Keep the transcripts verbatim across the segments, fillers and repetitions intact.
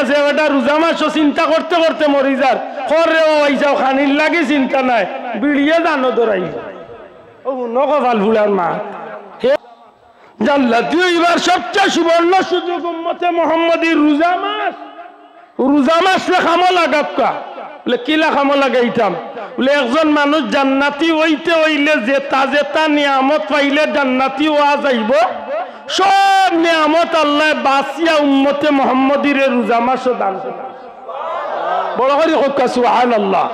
আছে, বেটা রোজা মাসো চিন্তা করতে করতে মরি যার। কর রে বাবা, ইসাও খানির লাগি চিন্তা নাই, বিড়িয়ে জানো দৌড়াইল। ও হুনো কপাল ফুলার মা, হে জান্নাতি অইবার সবচেয়ে সুবর্ণ সুযোগ উম্মতে মোহাম্মদী রোজা মাস। রোজা মাসরে কামো লাগাউক্কা। বলে, "কিলা কামো লাগাইতাম?" বলে, "একজন মানুষ জান্নাতি অইতে অইলে যেতা যেতা নিয়ামত পাইলে জান্নাতি অওয়া যাইবো, সব নিয়ামত আল্লায় বাছিয়া উম্মতে মোহাম্মদীরে রোজা মাসো দান করে।" বড় করি কউক্কা সুবহানাল্লাহ।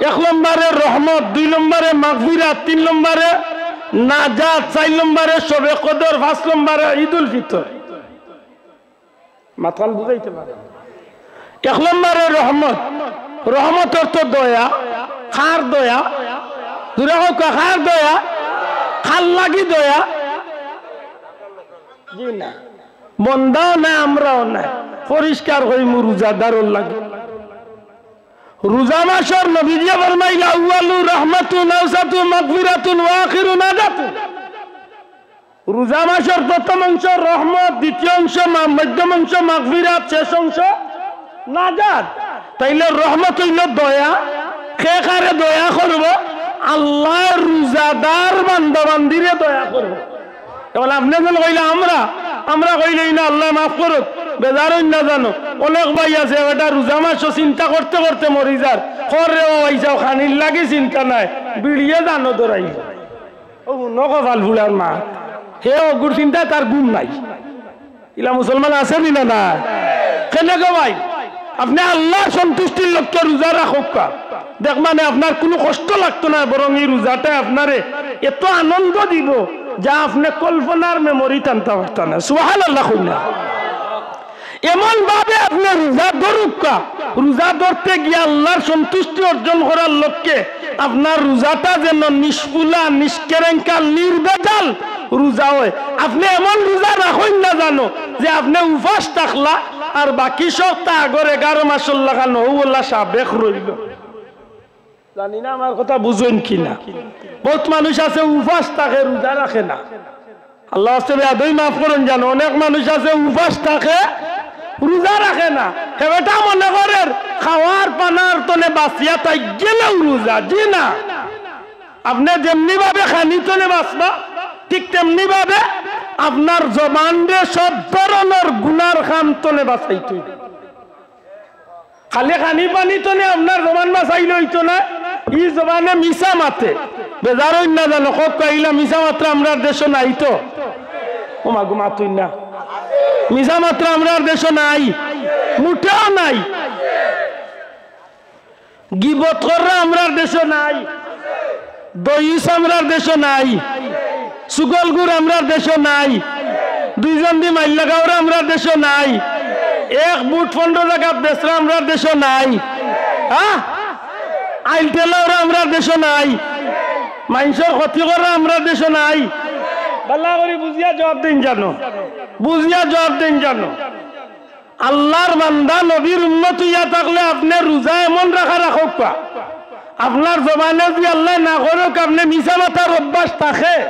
এক নম্বরে রহমত, দুই নম্বরে মাগফিরাত, তিন নম্বরে নাজাত, চাইর নম্বরে শবে কদর, পাঁচ নম্বরে ঈদুল ফিতর। মাতখান বুঝাইতে পারে। এক নম্বরে রহমত, রহমত অর্থ দয়া। কার দয়া? জোরে কউক্কা, কার দয়া? কার লাগি দয়া? জি না, বন্দাও নাই, আমরাও নাই, পরিষ্কার কইমু রোজাদারর লাগি। রোজা মাসর নবীজিয়ে ফরমাইলা, "আউয়ালু রহমাতুন আওসাতু মাগফিরাতুন ওয়া আখিরু নাজাতুন।" রোজা মাসর প্রথম অংশ রহমত, দ্বিতীয় অংশ মা-, মধ্যম অংশ মাগফিরাত, শেষ অংশ নাজাত। তাইলে রহমত অইলো দয়া। কে কারে দয়া করবো? আল্লায় রোজাদার বান্দাবান্দিরে দয়া করবো। এখন আপনে যেন কইলা আমরা, আমরা কইলে ইনা আল্লায় মাফ করউক, বেজার অইন না জানো। অনেক ভাই আছে, বেটা রোজা মাসো চিন্তা করতে করতে মরি যার। কর রে বাবা, ইসাও খানির লাগি চিন্তা নাই, বিড়িয়ে জানো দৌড়াইল। ও হুনো কপাল ফুলার মা, হে অগুর চিন্তায় তার ঘুম নাই। ইলা মুসলমান আছে নি না? না। কেনে গো ভাই? আপনে আল্লার সন্তুষ্টির লক্ষ্যে রোজা রাখউক্কা। দেখবা নে, আপনার কুনু কষ্ট লাগতো নায়, বরং ই রোজাটায় আপনারে এত আনন্দ দিবো, যা আপনে কল্পনার memory-ত আনতা পারতা নায়। সুবহানাল্লাহ কইন না। এমন ভাবে আপনে রোজা ধরউক্কা, রোজা ধরতে গিয়া আল্লার সন্তুষ্টি অর্জন করার লক্ষ্যে আপনার রোজাটা যেন নিষ্ফুলা, নিষ্কেরেঙ্কাল, নির্ভেজাল রোজা অয়। আপনে এমন রোজা রাখইন না জানো যে আপনে উপাস থাকলা আর বাকি সবতা আগর এগারো মাসর লাখান অউ অলা সাবেক রইলো। জানি না আমার কথা বুঝইন কি না। বউত মানুষ আছে উপাস থাকে, রোজা রাখে না। আল্লার ওয়াস্তে বেয়াদবি মাফ করইন জানো, অনেক মানুষ আছে উপাস থাকে, রোজা রাখে না। হে বেটা মনে করের খাওয়ার পানার তনে বাঁচিয়া থাকি গেলেউ রোজা, জি না। আপনে যেমনি ভাবে খানি তনে বাঁচবা, ঠিক তেমনি ভাবে আপনার জবানরে সব ধরনর গুনার কাম তনে বাঁচাইতে অইবো। খালি খানি পানি তনে আপনার জবান বাঁচাইলে অইতো না, ই জবানে মিছা মাতে। বেজার অইন না জানো, কউক্কা ইলা মিছা মাতরা আমরার দেশো নাই তো। ও মাগো, মাতইন না। মিছা মাতরা আমরার দেশো নাই, মুটেও নাই। গিবত কররা আমরার দেশো নাই, দইস আমরার দেশো নাই, চুগলখুর আমরার দেশো নাই, দুইজন দি মাইল্লা গাওরা আমরার দেশো নাই, এক বুট পনরো জাগাত বেচরা আমরার দেশো নাই, হ্যাঁ, আইলটেলাওরা আমরার দেশো নাই, মাইনষর ক্ষতি কররা আমরার দেশো নাই। ভালা করি বুঝিয়া জুয়াব দেইন জানো, বুঝিয়া জুয়াব দেইন জানো। আল্লার বান্দা নবীর উম্মত অইয়া থাকলে আপনে রোজা এমন রাখা রাখউক্কা, আপনার জবানে যুদি আল্লায় না করউক, আপনে মিছা মাতার অভ্যাস থাকে,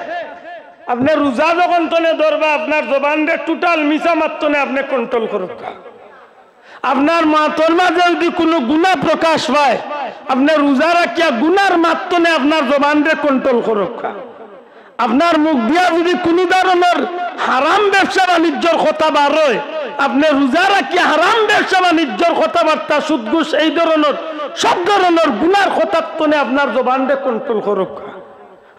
আপনে রোজা যখন তনে ধরবা, আপনার জবানরে total মিছা মাত তনে আপনে control করউক্কা। আপনার মাতর মাঝে যুদি কুনু গুনা প্রকাশ পায়, আপনে রোজা রাখিয়া গুনার মাত তনে আপনার জবানরে control করউক্কা। আপনার মুখ দিয়া যুদি কুনু ধরনর হারাম ব্যবসা বাণিজ্যর কথা বার অয়, আপনে রোজা রাখিয়া হারাম ব্যবসা বাণিজ্যর কথাবার্তা, সুদ ঘুষ, এই ধরনর সব ধরনর গুনার কথার তনে আপনার জবানরে control করউক্কা।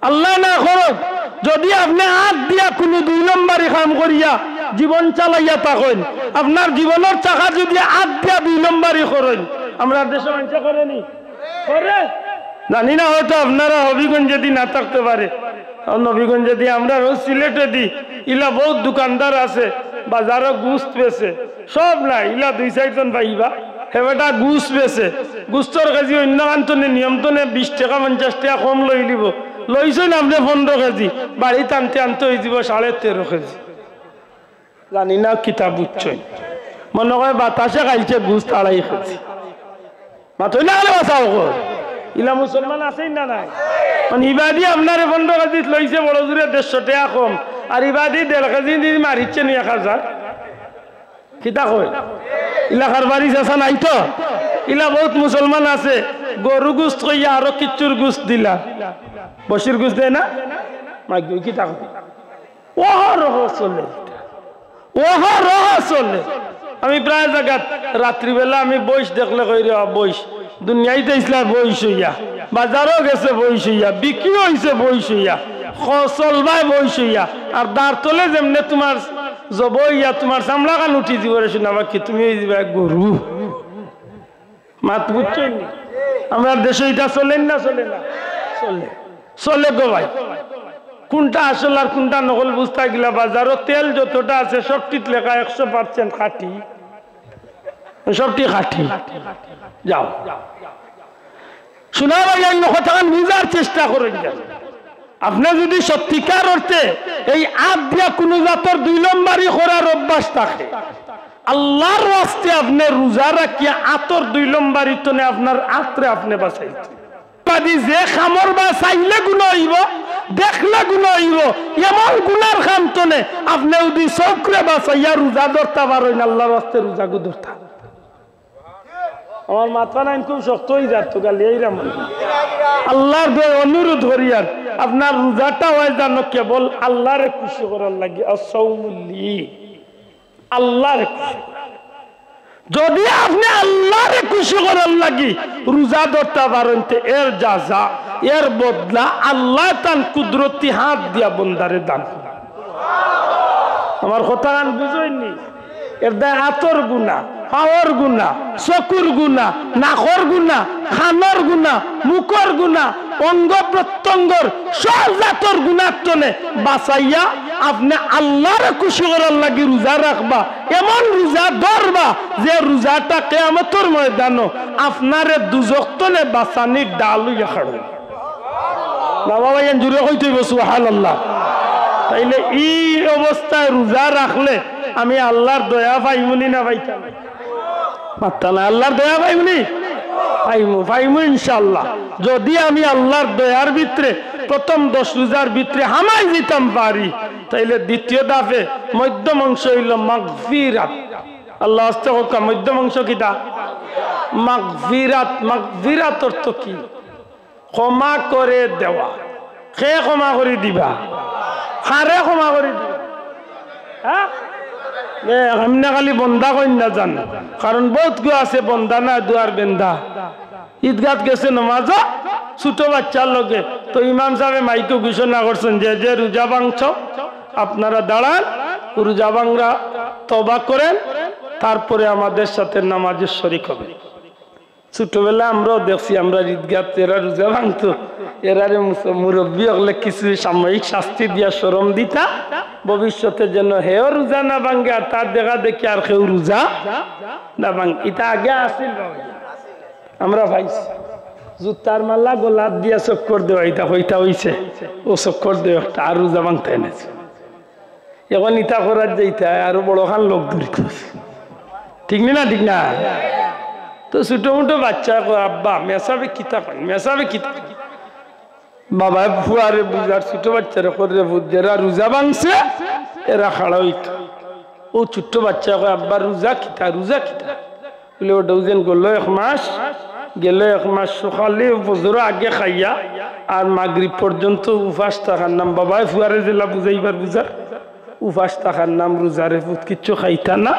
আল্লায় না করউক, যুদি আপনে আত দিয়া কুনু দুই নম্বরি কাম করিয়া জীবন চালাইয়া থাকইন, আপনার জীবনর চাকা যুদি আত দিয়া দুই নম্বরি করইন, আমরার দেশো মাইনষে করে নি? করে? জানি না, হয়তো আপনারা হবিগঞ্জেদি না থাকতে পারে। আর নবীগঞ্জেদি, আমরার অউ সিলেটেদি ইলা বউত দোকানদার আছে, বাজারো গুস্ত বেচে, সব নায়, ইলা দুই চাইরজন পাইবা। হে বেটা গুস্ত বেচে, গুস্তর কেজি অইন্য খান তনে নিয়ম তনে বিশ টেকা পঞ্চাশ টেকা কম লইলিবো, লইছইন আপনে পনরো কেজি, বাড়িত আনতে আনতে অইযিবো সাড়ে তেরো কেজি। জানি না কিতা বুঝছইন। মনো কয় বাতাসে খাইলছে গুস্ত আড়াই কেজি। মাতইন না কেনে বা চাও কর। ইলা মুসলমান আছইন না নাই? মানে ইবাদি আপনারে পনরো কেজিত লইছে বড় জুরে দেড়শো টেকা কম। আর ইবাদি দেড় কেজি দি মারিচ্ছে নি এক হাজার। কিতা কয়? ইলা কারবারি চাচা নাই তো? ইলা বউত মুসলমান আছে, গরু গুস্ত কইয়া আরো কিচ্ছুর গুস্ত দিলা। বসির গুস্ত দেয় না? মাইক কিতা কয়? অহরহ চলে। অহরহ চলে। আমি প্রায় জাগাত রাত্রিবেলা আমি বইস দেখলে কই, "রে বা বইস, দুনিয়াইত আইছলা বইস অইয়া, বাজারো গেছে বইস অইয়া, বিক্রি অইছে বইস অইয়া, খ-, চলবায় বইস অইয়া, আর দাঁড় তলে যেমনে তুমার জব অইয়া তুমার চামড়া খান উঠি যিবো রে সোনা পাখি, তুমি অই যিবায় গরু।" মাত বুঝছইন নি? আমরার দেশো ইটা চলের না, চলে না? চলে, চলে গো ভাই। কুনটা আসল আর কুনটা নকল বুঝতা গেলা, বাজারো তেল যতটা আছে সবটিত লেখা একশো percent খাঁটি, সবটি খাঁটি। যাও, সোনা ভাই, অইন্য কথাখান বুঝার চেষ্টা করইন যান। আপনে যুদি সত্যিকার অর্থে এই আত দিয়া কুনু জাতর দুই লম্বারি করার অভ্যাস থাকে, আল্লার ওয়াস্তে আপনে রুজা রাখিয়া আতর দুই লম্বারি তনে আপনার আতরে আপনে বাচাইতা। বাদে যে কামর বা চাইলে গুনা অইবো, দেখলে গুনা অইবো, এমন গুনার কাম তনে আপনে যুদি চউখরে বাচাইয়া রুজা ধরতা পারইন, আল্লার ওয়াস্তে রুজাগু ধরতা। আমার মাতখান খুব শক্ত অই যার তো, গালি আইরাম। আল্লার দোয়ায় অনুরোধ করিয়ার, আপনার রুজাটা অয় যেন কেবল আল্লারে খুশি করার লাগি, আস-সাওমু লি, আল্লারে খুশি করার। যুদি আপনে আল্লারে খুশি করার লাগি রুজা ধরতা পারইন, তে এর যাজা, এর বদলা আল্লায় তান কুদরতি হাত দিয়া বন্দারে দান করবা। আমার কথাখান বুঝছইন নি? এর দায় আতর গুনা, পাওর গুনা, চকুর গুনা, নাকর গুনা, কানর গুনা, মুখর গুনা, অঙ্গ প্রত্যঙ্গর সব জাতর গুনার তনে বাচাইয়া আপনে আল্লারে খুশি করার লাগি রুজা রাখবা। এমন রুজা ধরবা যে রুজাটা কিয়ামতর ময়দানো আপনারে দুজখ তনে বাচানির ঢাল অইয়া খাড়ইবো। বাবা ভাইয়াইন, জুরে কইতে অইবো সুবহানাল্লাহ। তাইলে ই অবস্থায় রুজা রাখলে আমি আল্লার দয়া পাইমু নি না পাইতাম? মাততা না, আল্লার দয়া পাইমু নি? পাইমু, পাইমু ইনশাআল্লাহ। যুদি আমি আল্লার দয়ার ভিতরে প্রথম দশ রুজার ভিতরে হামাই যিতাম পারি, তাইলে দ্বিতীয় ধাপে মধ্যম অংশ অইলো মাগফিরাত। আল্লার ওয়াস্তে কউক্কা, মধ্যম অংশ কিতা? মাগফিরাত। মাগফিরাত অর্থ কি? ক্ষমা করে দেওয়া। কে ক্ষমা করি দিবা? কারে ক্ষমা করি দিবা? হ্যাঁ? এ, এমনে খালি বন্দা কইন না যান, কারণ বউত গু আছে বন্দা না, দুয়ার বেন্দা। ইদগাত গেছে নমাজো, ছোট বাইচ্চার লগে, তো ইমাম সাবে মাইকো ঘোষণা করছইন যে, যে রুজা ভাঙছো, আপনারা দাঁড়ান, রুজা ভাঙরা তওবা করেন, তারপরে আমাদের সাথে নামাজে শরিক হবেন। ছোটবেলা আমরাও দেখছি, আমরার ইদগাত যেরা রুজা ভাঙতো, এরারে মুস-, মুরব্বি অকলে কিছু সাময়িক শাস্তি দিয়া শরম দিতা, ভবিষ্যতে যেন হেও রুজা না ভাঙে আর তার দেখা দেখি আর কেউ রুজা না ভাঙে। ইতা আগে আছিল বাবা, আমরা পাইছি। জুতার মালা গলাত দিয়া চক্কর দেওয়া, ইতা কইতা অইছে, অউ চক্কর দেওয়া একটা আর রুজা ভাঙতে এনেছে। এখন ইতা করার যে ইতা আরো বড় খান লোক ধরিত। ঠিক নি না? ঠিক না? তো ছোট মোটো বাইচ্চায় কয়, "আব্বা, মেসাবে কিতা কইন? মেসাবে কিতা কইন?" বাবায় ফুয়ারে বুঝার, ছোট বাইচ্চারে কয়, "রে ফুত, যেরা রুজা ভাঙছে, এরা খাড়া অইতো।" অউ ছোট্ট বাইচ্চায় কয়, "আব্বা, রুজা কিতা? রুজা কিতা?" বুলে, "ওটা ওজন গেল এক মাস, গেল এক মাস সকালে ফজর আগে খাইয়া আর মাগরিব পর্যন্ত উপাস থাকার নাম।" বাবায় ফুয়ারে যেলা বুঝাইবার বুঝার, "উপাস থাকার নাম রুজা রে ফুত, কিচ্ছু খাইতা না,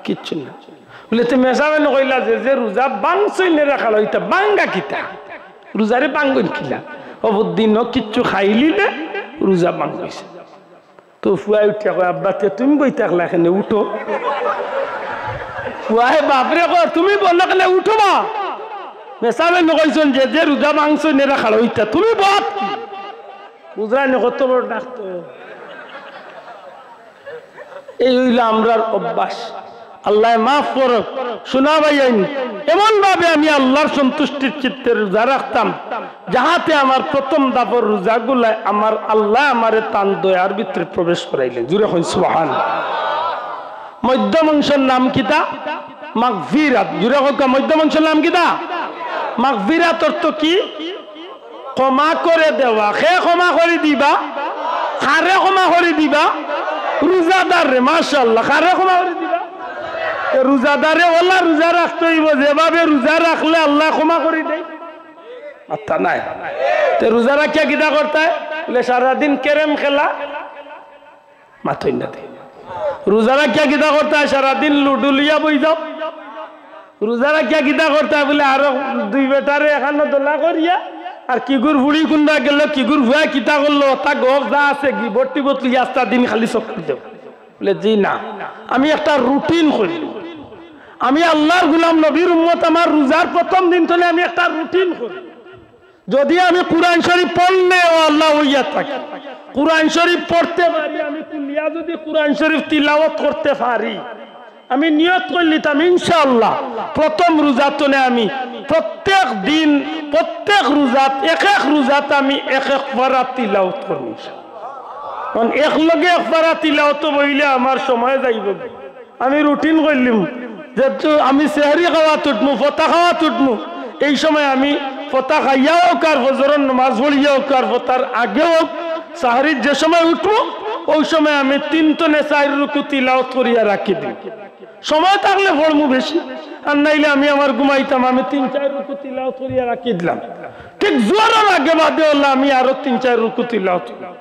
কিচ্ছু না।" বুলে, "তে মেসাবে নু কইলা যে, যে রুজা ভাঙছইন এরা খাড়া অইতা, ভাঙ্গা কিতা? রুজারে ভাঙ্গইন কিলা? অবুদ্দিনও কিচ্ছু খাইলিলে রুজা ভাঙ্গিছে।" তো ফুয়ায় উঠিয়া কয়, "আব্বা, তে তুমি বই থাকলা কেনে, উঠো।" ফুয়ায় বাপরে কয়, "তুমি বই থাকলা কেনে, উঠো বা। মেসাবে নু কইছইন যে, যে রুজা ভাঙছইন এরা খাড়া অইতা, তুমি বত কি?" বুঝরায় নি কত বড় ডাক্তার? এই অইলো আমরার অভ্যাস। আল্লায় মাফ করউক। সোনা ভাইয়াইন, এমন ভাবে আমি আল্লার সন্তুষ্টির চিত্তে রুজা রাখতাম, যাহাতে আমার প্রথম ধাপর রুজাগুলায় আমার আল্লায় আমারে তান দয়ার ভিতরে প্রবেশ করাইলেন। জুরে কইন সুবহান। মধ্যম অংশর নাম কিতা? মাগফিরাত। জুরে কউক্কা, মধ্যম অংশর নাম কিতা? মাগফিরাত অর্থ কি? ক্ষমা করে দেওয়া। কে ক্ষমা করি দিবা? কারে ক্ষমা করি দিবা? রুজাদাররে। মাশাআল্লাহ। কারে ক্ষমা করি দিবা? রোজাদারে অলা রোজা রাখতে অইবো, যেভাবে রোজা রাখলে আল্লায় ক্ষমা করি দেয়। মাত্তা নাই। তে রোজা রাখিয়া কিতা করতায়? বলে, সারাদিন ক্যারেম খেলা। মাতইন না তে। রোজা রাখিয়া কিতা করতায়? সারাদিন লুডু লইয়া বই যাও। রোজা রাখিয়া কিতা করতায়? বলে, আরো দুই বেটারে এখানো দলা করিয়া, আর কিগুর ফুড়ি কুনবা গেল, কিগুর ফুয়া কিতা করলো, তা গপ যা আছে, গিবত টিবত লইয়া আস্তা দিন খালি চক্কর দেও। বলে, জি না, আমি একটা রুটিন করি। আমি আল্লাহর গোলাম, নবীর উম্মত, আমার রোজার প্রথম দিন তনে আমি একটা রুটিন করি। যদি আমি কোরআন শরীফ পড়লে, ও আল্লাহ, অইয়া থাকি, কোরআন শরীফ পড়তে পারি, আমি কুলিয়া যদি কোরআন শরীফ তিলাওয়াত করতে পারি, আমি নিয়ত করিলিতাম, ইনশাআল্লাহ, প্রথম রোজা তনে আমি প্রত্যেক দিন, প্রত্যেক রোজাত, এক এক রোজাত আমি এক এক পারা তিলাওয়াত করমু। কারণ এক লগে এক পারা তিলাওয়াত বইলে আমার সময় যাইবো। আমি রুটিন করিলিমু, যেহেতু আমি সেহরি খাওয়াত উঠমু, ফতা খাওয়াত উঠমু, এই সময় আমি ফতা খাইয়া অউক আর ফজরর নমাজ পড়িয়া অউক আর ফতার আগে অউক, সাহরির যে সময় উঠমু, ওই সময় আমি তিন তনে চাইর রুকু তিলাওয়াত করিয়া রাখি দিমু। সময় থাকলে পড়মু বেশি, আর নাইলে আমি আমার ঘুমাইতাম, আমি তিন চাইর রুকু তিলাওয়াত করিয়া রাখি দিলাম। ঠিক জোহরর আগে বাদে অইলে আমি আরো তিন চাইর রুকু তিলাওয়াত করমু।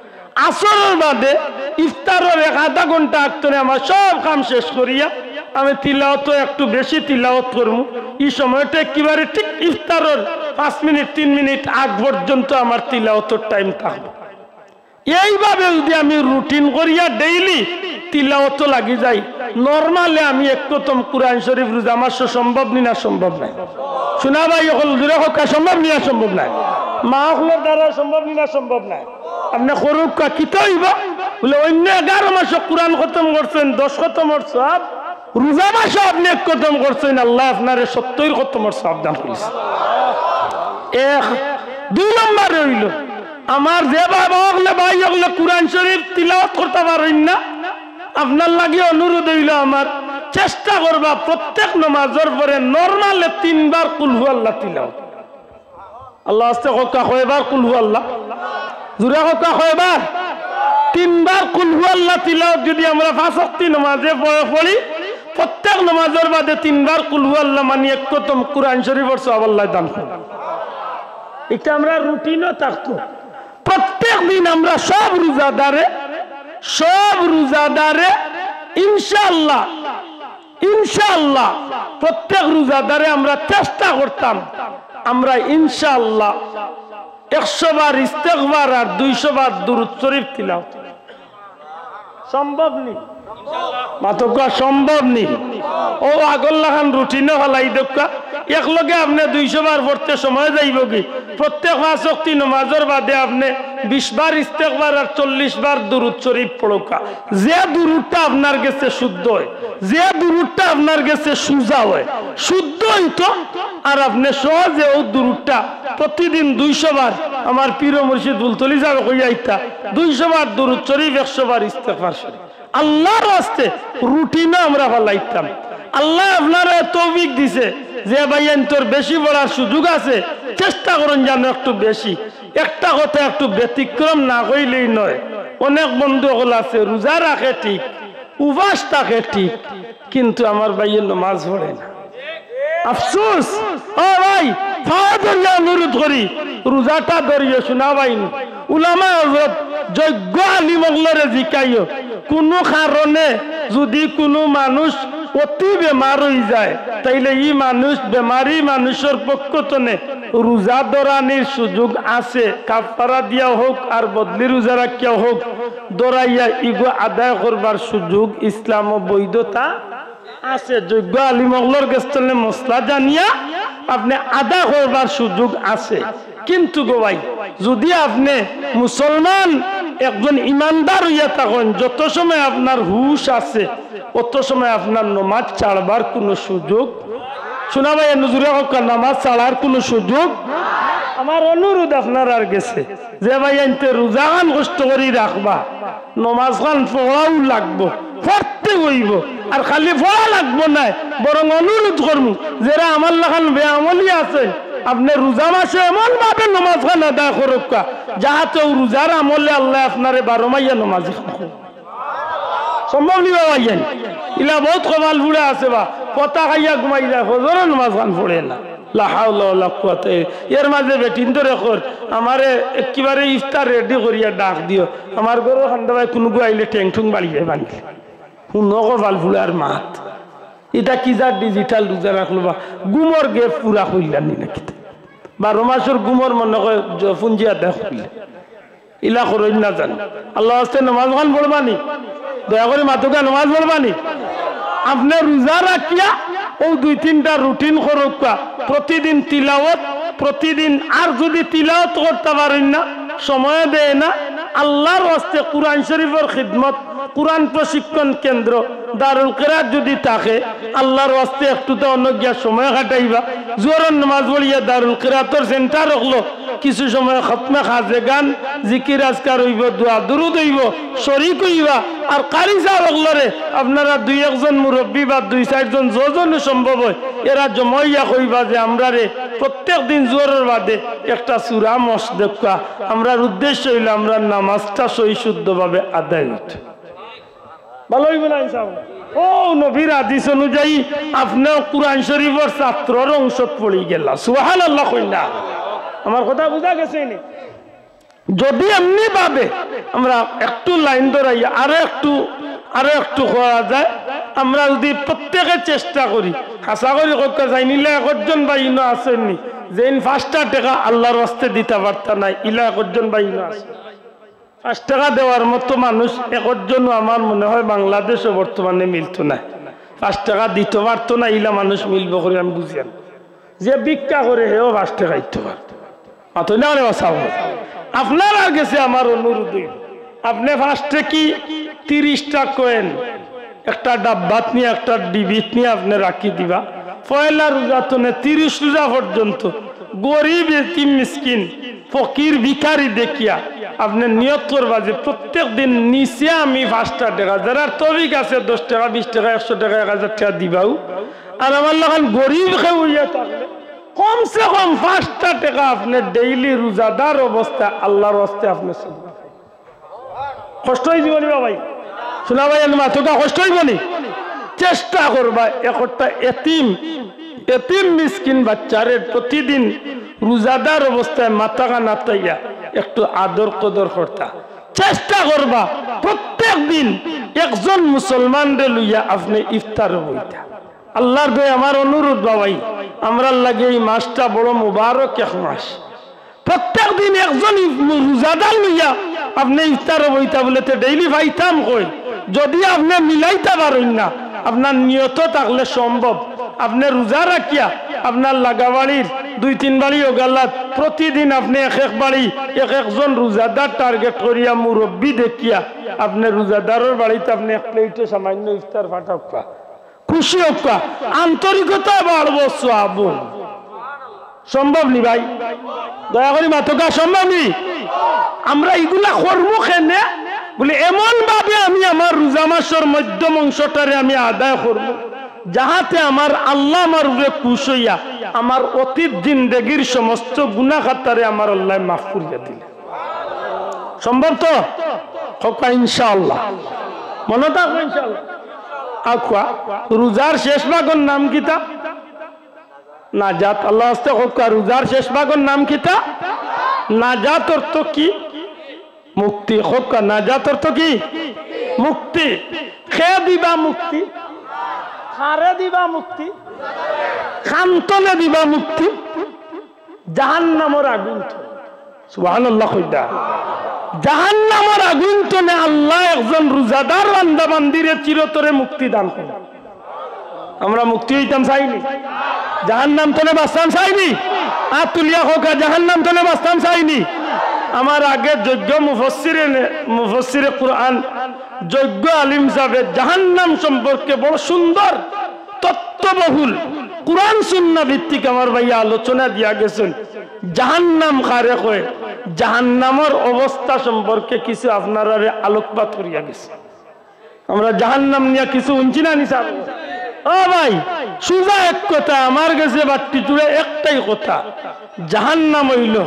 আসরর বাদে ইফতারর এক আধা ঘন্টা আগ তনে আমার সব কাম শেষ করিয়া আমি তিলাওয়াত একটু বেশি তিলাওয়াত করমু। এই সময়টা একেবারে ঠিক ইফতারর পাঁচ মিনিট, তিন মিনিট আগ পর্যন্ত আমার তিলাওয়াতর টাইম থাকবো। এইভাবে যদি আমি রুটিন করিয়া ডেইলি তিলাওয়াত লাগি যাই, নরমালে আমি এক খতম কোরআন শরীফ রোজা মাসো সম্ভব নি না সম্ভব নায়? শোনা ভাই, অকল জোরে কউক্কা, সম্ভব নি না সম্ভব নায়? মা অকলর দ্বারা সম্ভব নি না সম্ভব নায়? আপনে করউক্কা, কিতা অইবো? বলে, অইন্য এগারো মাসো কোরআন খতম করছইন, দশ খতমর সওয়াব, রোজা মাসো আপনে এক খতম করছইন, আল্লায় আপনারে সত্তইর খতমর সওয়াব দান করছে। এক। দুই নম্বরে অইলো, আমার যে বাবা অকলে, ভাই অকলে কোরআন শরীফ তিলাওয়াত করতা পারইন না, আপনার লাগি অনুরোধ অইলো আমার, চেষ্টা করবা প্রত্যেক নমাজর পরে নরমালে তিনবার কুলহু আল্লাহ তিলাওয়াত। আল্লাহ আস্তে কউক্কা, কয়বার কুলহু আল্লাহ? জোরে কউক্কা, কয়বার? তিনবার কুলহু আল্লাহ তিলাওয়াত যদি আমরা পাঁচ ওয়াক্তি নমাজে পড়ে পড়ি, প্রত্যেক নমাজর বাদে তিনবার কুলহু আল্লাহ মানি এক খতম কোরআন শরীফর সওয়াব আল্লায় দান করইন। ইটা আমরা রুটিনো থাকতো। প্রত্যেক দিন আমরা সব রোজাদারে, সব রোজাদারে ইনশাআল্লাহ, ইনশাআল্লাহ প্রত্যেক রোজাদারে আমরা চেষ্টা করতাম, আমরা ইনশাআল্লাহ একশো বার ইস্তেগফার আর দুইশো বার দুরূদ শরীফ তিলাওয়াত। সম্ভব নি? মাতউক্কা, সম্ভব নি? অউ আগর লাখান রুটিনো ফালাই দেউক্কা। এক লগে আপনে দুইশো বার পড়তে সময় যাইবোগি? প্রত্যেক পাঁচ ওয়াক্তি নমাজর বাদে আপনে বিশ বার ইস্তেগফার আর চল্লিশ বার দুরূদ শরীফ পড়উক্কা। যে দুরূদটা আপনার গেছে শুদ্ধ অয়, যে দুরূদটা আপনার গেছে সুজা অয়, শুদ্ধ অইতো, আর আপনে সহজে অউ দুরূদটা প্রতিদিন দুইশো বার, আমার পীর মুর্শিদ ফুলতলি ছাবে কইয়া আইতা, দুইশো বার দুরূদ শরীফ, একশো বার ইস্তেগফার শরীফ। আল্লাহর ওয়াস্তে রুটিনো আমরা ফালাইতাম। আল্লায় আপনারে তৌফিক দিছে যে ভাইয়াইন্তর বেশি পড়ার সুযোগ আছে, চেষ্টা করইন যেন একটু বেশি। একটা কথা একটু ব্যতিক্রম না কইলেই নয়, অনেক বন্ধু অকল আছে রোজা রাখে ঠিক, উপাস থাকে ঠিক, কিন্তু আমার ভাইয়ে নমাজ পড়ে না। আফসোস। ও ভাই, পাও ধরিয়া অনুরোধ করি, রোজাটা ধরিও, শোনা ভাই। উলামা হযরত, যোগ্য আলিম অকলরে জিকাইও, কুনু কারণে যদি কুনু মানুষ অতি বেমার অইযায়, তাইলে ই মানুষ, বেমারি মানুষর পক্ষ তনে রোজা ধরানির সুযোগ আছে, কাফফারা দিয়া হউক আর বদলি রোজা রাখিয়া হউক, ধরাইয়া ইগু আদায় করবার সুযোগ ইসলামো বৈধতা আছে। যোগ্য আলিম অকলর গেছ তনে মসলা জানিয়া আপনে আদায় করবার সুযোগ আছে। কিন্তু গো ভাই, যদি আপনে মুসলমান একজন ইমানদার অইয়া থাকইন, যত সময় আপনার হুশ আছে, অত সময় আপনার নমাজ ছাড়বার কুনু সুযোগ, শোনা ভাই, নজুরে কউক্কা, নমাজ ছাড়ার কুনু সুযোগ। আমার অনুরোধ আপনারার গেছে, যে ভাইয়াইন্তে রোজাখান কষ্ট করি রাখবা, নমাজখান পড়াও লাগবো, পড়তে অইবো। আর খালি পড়া লাগবো নায়, বরং অনুরোধ করমু, যেরা আমার লাখান বেআমলি আছইন, আপনে রোজা মাসে এমন ভাবে নমাজখান আদায় করউক্কা, যাহাতে অউ রোজার আমলে আল্লায় আপনারে বারো মাইয়া নমাজি খান করউক। সম্ভব নি বা ভাইয়াইন? ইলা বউত কপাল পুড়া আছে বা, পতা খাইয়া ঘুমাই যায়, ফজরর নমাজ খান পড়ে না। লা হাওলা ওয়ালা কুওয়াতা ইল্লা, এর মাঝে বেটিন্তরে কর, আমারে একেবারে ইফতার ready করিয়া ডাক দিও, আমার ঘরর কান্দাবায় কুনুগু আইলে ঠেং ঠুং বাড়িয়া ভাঙিলে। হুনো কপাল পুড়ার মাত। ইটা কি যার digital রোজা রাখলো বা? ঘুমর gap পুরা করিলার নি নাকি? বারো মাসর ঘুমর মনে কয় জ-, পুঞ্জি আদায় করিলে। ইলা করইন না জান। আল্লার ওয়াস্তে নমাজ খান পড়বা নি? দয়া করি মাতউক্কা, নমাজ পড়বা নি? আপনে রোজা রাখিয়া অউ দুই তিনটা routine করউক্কা। প্রতিদিন তিলাওয়াত, প্রতিদিন। আর যুদি তিলাওয়াত করতা পারইন না, সময় দেয় না, আল্লার ওয়াস্তে কোরআন শরীফর খিদমত, কোরআন প্রশিক্ষণ কেন্দ্র, দারুল কেরাত যুদি থাকে, আল্লার ওয়াস্তে একটু তো অনো গিয়া সময় কাটাইবা। জোহরর নমাজ পড়িয়া দারুল কেরাতর center অকলো, কিছু সময় খতমে খাজেগান, জিকির আজকার অইবো, দোয়া দুরুদ অইবো, শরিক অইবা। আর কারি সাব অকলরে আপনারা দুই একজন মুরব্বি বা দুই চাইরজন যজনউ সম্ভব অয়, এরা জমাইয়া কইবা যে, "আমরারে প্রত্যেক দিন জোহরর বাদে একটা সূরা মশক দেউক্কা।" আমরার উদ্দেশ্য অইলো আমরার নমাজটা সহি শুদ্ধভাবে আদায় অইতো। ভালা অইবো না ইনশাআল্লাহ? অউ নবীর হাদিস অনুযায়ী আপনেও কোরআন শরীফর ছাত্রর অংশত পড়ি গেলা। সুবহানাল্লাহ কইন না। আমার কথা বুঝা গেছে নি? যুদি এমনি ভাবে আমরা একটু line ধরাইয়া আরো একটু, আরো একটু করা যায়, আমরা যুদি প্রত্যেকে চেষ্টা করি, হাছা করি কউক্কা চাইন, ইলা একজন ভাই ইনো আছইন নি, যেইন পাঁচটা টেকা আল্লার ওয়াস্তে দিতা পারতা নায়, ইলা একজন ভাই ইনো আছইন নি? পাঁচ টেকা দেওয়ার মতো মানুষ একজনও আমার মনে হয় বাংলাদেশো বর্তমানে মিলতো নায়। পাঁচ টেকা দিতো পারতো না, ইলা মানুষ মিলবো করি আমি বুঝিয়ার না। যে ভিক্ষা করে, হেও পাঁচ টেকা দিতো পারতো। মাতইন না রে বাছা। আপনারার গেছে আমার অনুরোধ অইলো, আপনে পাঁচ টেকি তিরিশটা coin একটা ডাব্বাত নিয়া, একটা ডিবিত নিয়া আপনে রাখি দিবা। পয়লা রোজা তনে তিরিশ রোজা পর্যন্ত গরিব, এতিম, মিসকিন, ফকির, ভিখারি দেখিয়া আপনে নিয়ত করবা যে প্রত্যেক দিন নিচে আমি পাঁচটা টেকা, যারার তৌফিক আছে দশ টেকা, বিশ টেকা, একশো টেকা, এক হাজার টেকা দিবাউ। আর আমার লাখান গরিব কেউ অইয়া থাকলে কমসে কম পাঁচটা টেকা আপনে daily রোজাদার অবস্থায় আল্লার ওয়াস্তে আপনে সদকা কষ্ট অইযিবো নি বা ভাই? শুনা ভাই, আমি মাতউক্কা কষ্ট অইবো নি? চেষ্টা করবা একটা এতিম, এতিম মিসকিন বাচ্চারে প্রতিদিন রোজাদার অবস্থায় মাথাখান আতাইয়া একটু আদর কদর করতা। চেষ্টা করবা প্রত্যেক দিন একজন মুসলমানরে লইয়া আপনে ইফতারো বইতা। আল্লার দোহাই আমার অনুরোধ বাবাই, আমরার লাগি এই মাসটা বড় মুবারক এক মাস। প্রত্যেক দিন একজন ইফ-, রোজাদার লইয়া আপনে ইফতারো বইতা বুলে তে daily পাইতাম কই? যুদি আপনে মিলাইতা পারইন না, আপনার নিয়ত থাকলে সম্ভব। আপনে রোজা রাখিয়া আপনার লাগা বাড়ির দুই তিন বাড়ি অগুলাত প্রতিদিন আপনে এক এক বাড়ি এক একজন রোজাদার target করিয়া মুরব্বি দেখিয়া আপনে রোজাদারর বাড়িত আপনে এক plate-ও সামান্য ইফতার পাঠাউক্কা। খুশি অউক্কা, আন্তরিকতা বাড়বো, সওয়াব। সম্ভব নি ভাই? দয়া করি মাতউক্কা, সম্ভব নি? আমরা ইগুলা করমু কেনে? বুলে, এমন ভাবে আমি আমার রোজা মাসর মধ্যম অংশটারে আমি আদায় করমু, যাহাতে আমার আল্লা আমার উপরে খুশ অইয়া আমার অতীত জিন্দেগির সমস্ত গুনা খাতারে আমার আল্লায় মাফ করিয়া দিলে। সম্ভব তো? কউক্কা ইনশাআল্লাহ। মনো থাকবো ইনশাআল্লাহ। আউক্কা, রোজার শেষ ভাগর নাম কিতা? নাজাত। আল্লার ওয়াস্তে কউক্কা, রোজার শেষ ভাগর নাম কিতা? নাজাত অর্থ কি? মুক্তি। কউক্কা, নাজাত অর্থ কি? মুক্তি। কে দিবা মুক্তি? কারে দিবা মুক্তি? কার তনে দিবা মুক্তি? জাহান্নামর আগুন তনে। সুবহানাল্লাহ কইতা। জাহান্নামর আগুন তনে আল্লায় একজন রোজাদার বান্দা বান্দিরে চিরতরে মুক্তি দান করইন। আমরা মুক্তি অইতাম চাই নি? জাহান্নাম তনে বাচতাম চাই নি? আত তুলিয়া কউক্কা, জাহান্নাম তনে বাচতাম চাই নি? আমার আগে যোগ্য মুফাসসিরে নে-, মুফাসসিরে কুরআন, যোগ্য আলিম সাবে জাহান্নাম সম্পর্কে বড় সুন্দর তত্ত্ববহুল কুরআন সুন্নাহ ভিত্তিক আমার ভাইয়ে আলোচনা দিয়া গেছইন। জাহান্নাম কারে কয়, জাহান্নামর অবস্থা সম্পর্কে কিছু আপনারারে আলোকপাত করিয়া গেছইন। আমরা জাহান্নাম নিয়া কিছু হুনছি না নি ছাব? ও ভাই, সুজা এক কথা, আমার গেছে বাট্টি চুড়া একটাই কথা, জাহান্নাম অইলো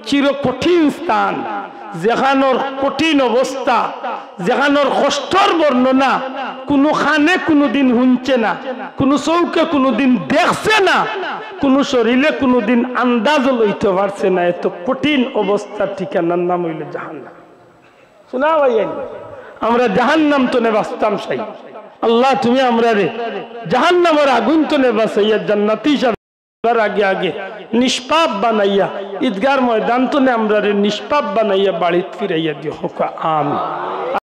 চির কঠিন স্থান। যেখানোর কঠিন অবস্থা, যেখানোর কষ্টর বর্ণনা কুনু কানে কুনুদিন হুনছে না, কুনু চউখে কুনুদিন দেখছে না, কুনু শরীরে কুনুদিন আন্দাজও লইতো পারছে না। এত কঠিন অবস্থার ঠিকানার নাম অইলো জাহান্নাম। হুনো ভাইয়াইন, আমরা জাহান্নাম তনে বাচতাম চাই। আল্লাহ, তুমি আমরারে জাহান্নামর আগুন তনে বাচাইয়া জান্নাতি হিসাবে আগে আগে নিষ্পাপ বানাইয়া, ঈদগার ময়দান তনে আমরারে নিষ্পাপ বানাইয়া বাড়িত ফিরাইয়া দিও। কউক্কা আমিন।